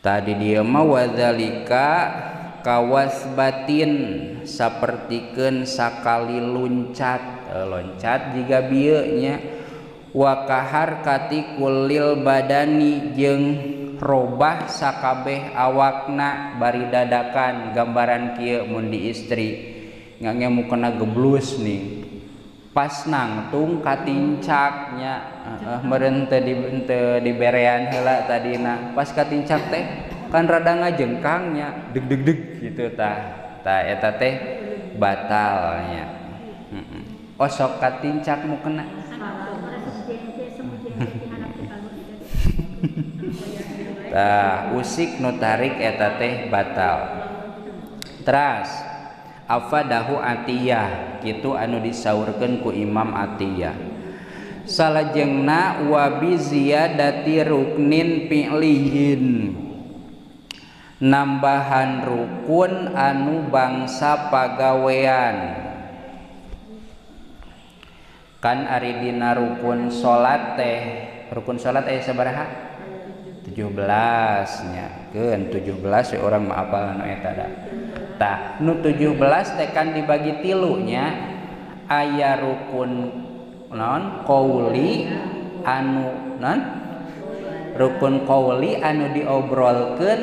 Tadi dia mah wadzalika kawasbatin sapertikeun sakali luncat, loncat jiga bieu nya wa kaharkati kulil badani jeung robah sakabeh awakna bari dadakan gambaran kieu mun di istri ngange mukena geblus nih pas nangtung katincaknya meureun teu diberean heula tadina pas katincak teh kan rada ngajengkangnya deg deg deg gitu tah tah eta teh batalnya. Osok katincak mukena tah usik nu tarik eta teh batal. Teras afadahu atiyah kitu anu disaurkeun ku Imam Atiyah. Salajengna wa bi ziyadati ruknin fi'liyin nambahan rukun anu bangsa pagawean. Kan ari dina rukun salat teh, rukun salat aya sabaraha? 17 nya. Keun 17 we urang mah apal anu eta da. Tah nu 17 teh kan dibagi tilu nya, aya rukun naon qauli anu naon rukun qauli anu diobrolkeun,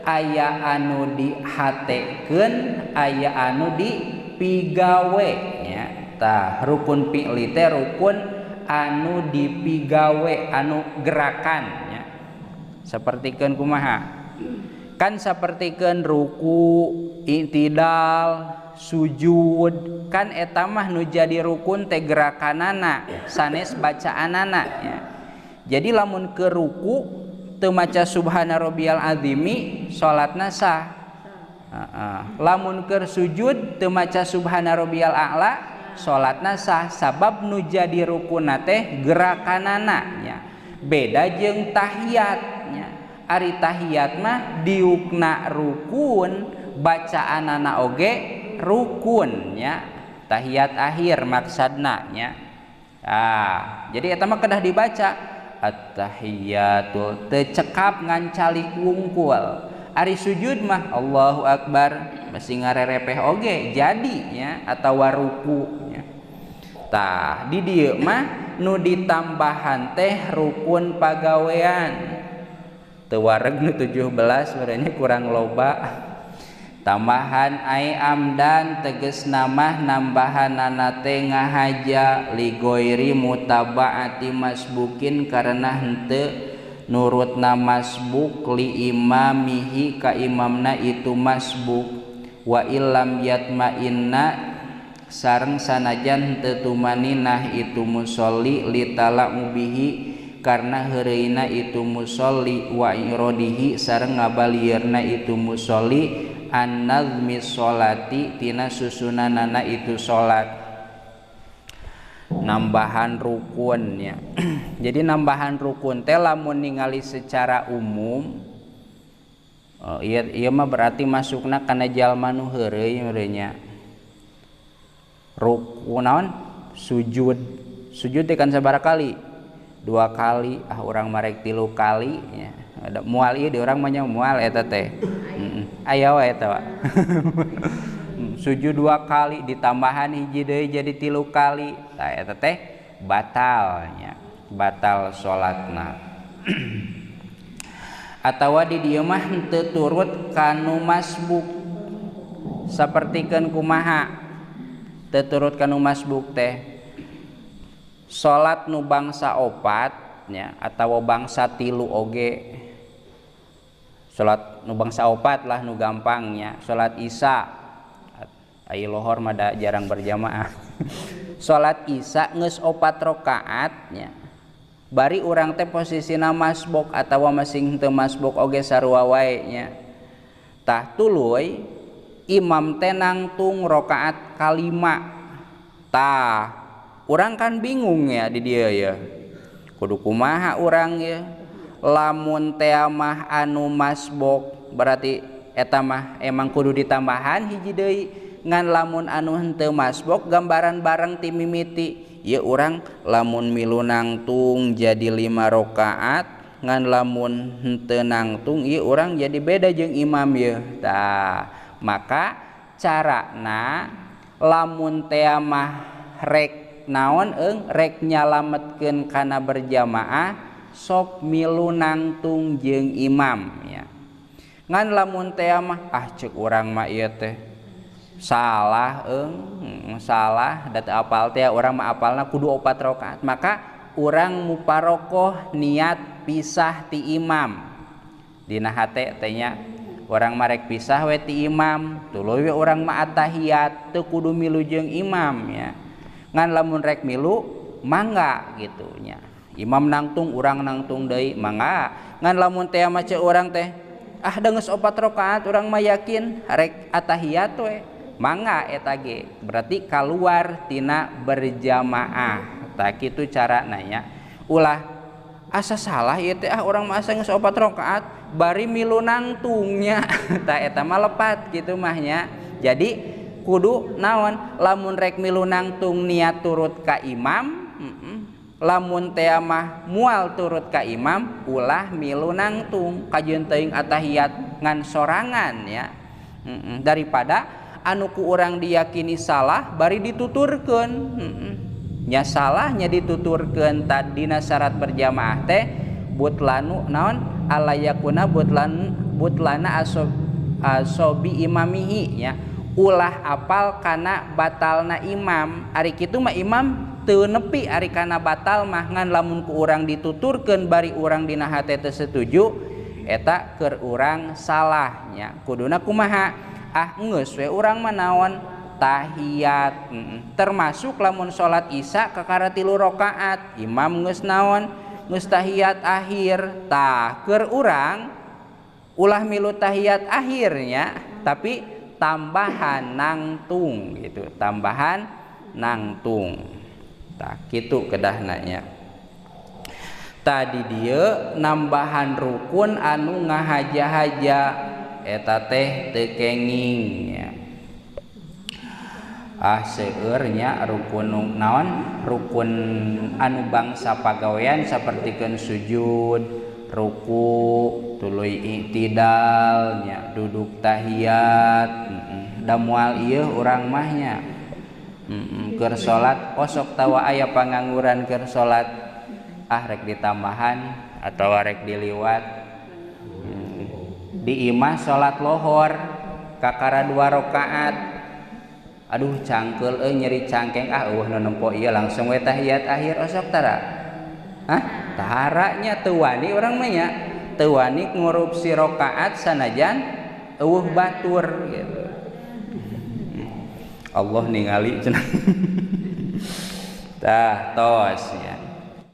aya anu dihatekeun, aya anu dipigawe nya. Tah rukun fi'li teh rukun anu dipigawe, anu gerakan nya. Sapertikeun kumaha? Kan sapertikeun ruku, i'tidal, sujud, kan eta mah nu jadi rukun teh gerakanana, sanes bacaanana nya. Jadi lamun ke ruku teu maca subhana rabbiyal azimi salatna sah. Lamun keur sujud teu maca subhana rabbiyal a'la salatna sah, sabab nu jadi rukunna teh gerakanana nya. Beda jeung tahiyat nya. Ari tahiyat mah diukna rukun, bacaanana oge rukun nya. Tahiyat akhir maksadna nya. Ah, jadi eta mah kedah dibaca at-tahiyatul teu cekap ngan calik wungkul. Ari sujud mah Allahu akbar masih ngarerepeh oge jadi nya atawa ruku nya. Tah di dieu mah nu ditambahan teh rukun pagawean. Teu wareg nu 17 sebenarnya kurang loba. Tambahan ai amdan tegesna mah nambahanana teh ngahaja ligoiri mutabaati masbukin karena henteu nurutna masbuk li imamihi ka imamna itu masbuk wa illam yatma'inna sareng sanajan henteu tumaninah itu musolli li tala'ubihi karena heureuyna itu musolli wa irodihi sareng ngabalieurna itu musolli an-nazmi sholati tina susunanana itu salat. Nambahan rukun nya. Jadi nambahan rukun teh lamun ningali secara umum, ieu mah berarti masukna kana jalma nu heureuy nya. Rukun naon? Sujud. Sujud teh kan sabaraha kali? 2 kali. Ah urang marek 3 kali nya. Ada mual ieu di urang mah nya mual eta teh. Aya wae eta wa. Sujud 2 kali ditambahan hiji deui jadi 3 kali. Tah eta teh batal nya, batal salatna. Atawa di dieu mah henteu turut kanu masbuk. Sapertikeun kumaha? Teu turut kanu masbuk teh salat nu bangsa 4 nya atawa bangsa 3 oge. Salat nu bangsa 4 lah nu gampangnya, salat Isya. Ai lohor mah da jarang berjamaah. Salat Isya geus 4 rakaat nya. Bari urang teh posisina masbuk atawa masing henteu masbuk oge sarua wae nya. Tah tuluy imam teh nangtung rakaat kalima. Tah urang kan bingung ya di dieu ya. Kudu kumaha urang ya? Lamun teh mah anu masbuk berarti eta mah emang kudu ditambahan hiji deui. Ngan lamun anu henteu masbuk gambaran bareng ti mimiti ieu urang lamun milu nangtung jadi 5 rakaat ngan lamun henteu nangtung ieu urang jadi beda jeung imam ieu. Tah, maka carana lamun teh mah rek naon eung rek nyalametkeun kana berjamaah sok milu nangtung jeung imam ya. Ngan lamun teh mah ah ceuk urang mah ieu teh salah eung salah da teu apal teh urang mah apalna kudu 4 rakaat, maka urang muparokoh niat pisah ti imam. Dina hate teh nya urang mah rek pisah we ti imam, tuluy we urang mah atahiyat teu kudu milu jeung imam ya. Ngan lamun rek milu mangga gitu nya. Imam nangtung urang nangtung deui mangga. Ngan lamun teh mah ceuk urang teh ah da geus 4 rakaat urang mah yakin rek atahiyat we mangga eta ge berarti kaluar tina berjamaah. Tah kitu carana nya. Ulah asa salah ieu teh ah urang mah asa geus 4 rakaat bari milu nangtungnya. Tah eta mah lepat kitu mah nya. Jadi kudu naon lamun rek milu nangtung niat turut ka imam, lamun teh mah mual turut ka imam ulah milu nangtung kajeun teuing atahiyat ngan sorangan ya. Daripada anu ku urang diyakini salah bari dituturkeun. Nya salahnya dituturkeun tadina syarat berjamaah teh butlanu naon alayakuna butlan butlana asobi imamihi nya. Ulah apal kana batalna imam. Ari kitu mah imam teu nepi ari kana batal mah, ngan lamun ku urang dituturkeun bari urang dina hate teu setuju eta keur urang salah nya. Kuduna kumaha? Ah geus we urang mah naon tahiyat. Termasuk lamun salat isya kakara 3 rakaat imam geus naon geus tahiyat akhir. Tah keur urang ulah milu tahiyat akhirnya tapi tambahan nangtung gitu, tambahan nangtung. Tah kitu kedahna nya. Tadi dieu nambahan rukun anu ngahaja-haja eta teh teu kenging nya. Ah seueur nya rukun naon rukun anu bangsa pagawean sapertikeun sujud, ruku, tuluy i'tidal nya, duduk tahiyat. Da moal ieu urang mah nya. Keur salat osok tawa aya pangangguran keur salat ah rek ditambahan atawa rek diliwat. Di imah salat lohor kakara 2 rakaat. Aduh cangkeul euy nyeri cangkeng ah eueuh nu nempo ieu langsung we tahiyat akhir osok tara. Hah? Tara nya teu wani urang mah nya. Teu wani ngurupsi rakaat sanajan eueuh batur gitu. Allah ningali cenah. Tah tos ya.